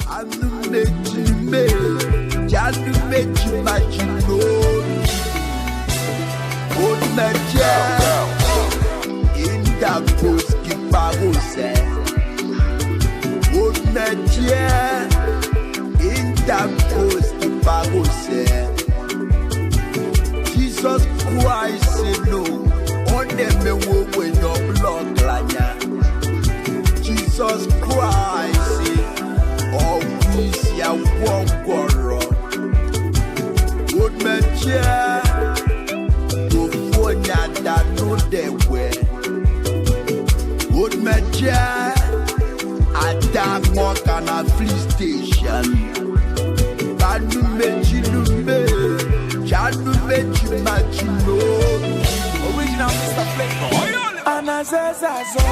Anụ meji mee, ji anụ meji ma ji n'obi. Odumeje, Indaboski Bahose. Odumeje, Indaboski Bahose. Jesus Christ no, ọ na-emenwe ogbenye ọbụla ọgaranya. Jesus Christ, ọgwụ isi agwọ ngwọrọ. Odumeje, ofu onye ada n'ụdegwe. Odumeje, ada ṅụọka na free station. Kanu mechi nume, chanu mechi machi n'obi. Original Mr. Flavor. Anaza eze azọ,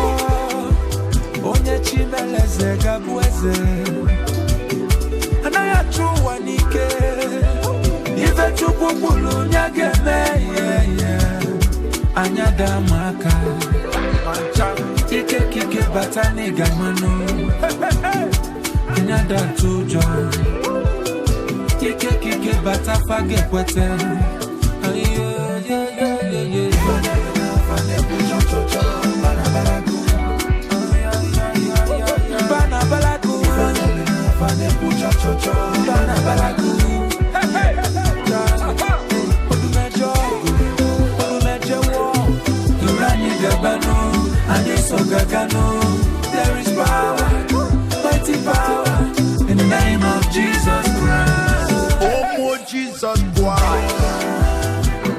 onye chimeleze ga-abụ eze. Anaghị achụ ụwa n'ike, ife Chukwu kwuru ya ga-eme ihe. Anya daa ma aka ike kike bata n'ịga mmanụ. Anya da atụ ụjọ, ike kike bata fa ga-ekwete. Ayo, yo, yo, yo, yo. Bana balagu. Bana balagu. Odumejo, odumejewo. Ibrani gabanu, anyị so gaganu. There is power, mighty power, in the name of Jesus Christ. Ụmụ Jizọs Kraịst,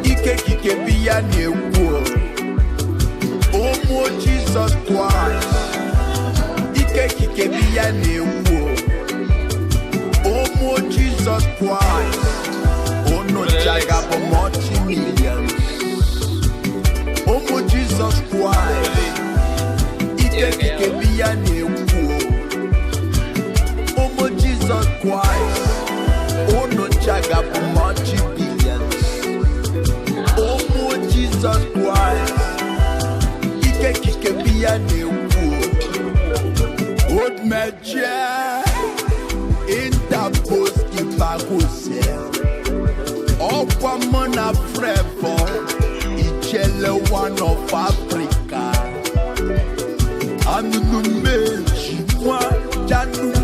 ike kike bi ya na-ekwu o. Ụmụ Jizọs Kraịst, ike kike bi ya na-ekwu o. Ụmụ Jizọs Kraịst, unu nchaga bụ multi-millions. Ụmụ Jizọs Kraịst, ike kike bi ya na-ekwu o. Ụmụ Jizọs Kraịst, unu nchaga bụ multi-billions. Ụmụ Jizọs Kraịst, ike kike bi ya na-ekwu o. Odumeje, Indaboski Bahose. Ọkwa mụ na Flavor, Ijele one of Africa. Anụnụ meji nwa, Janu.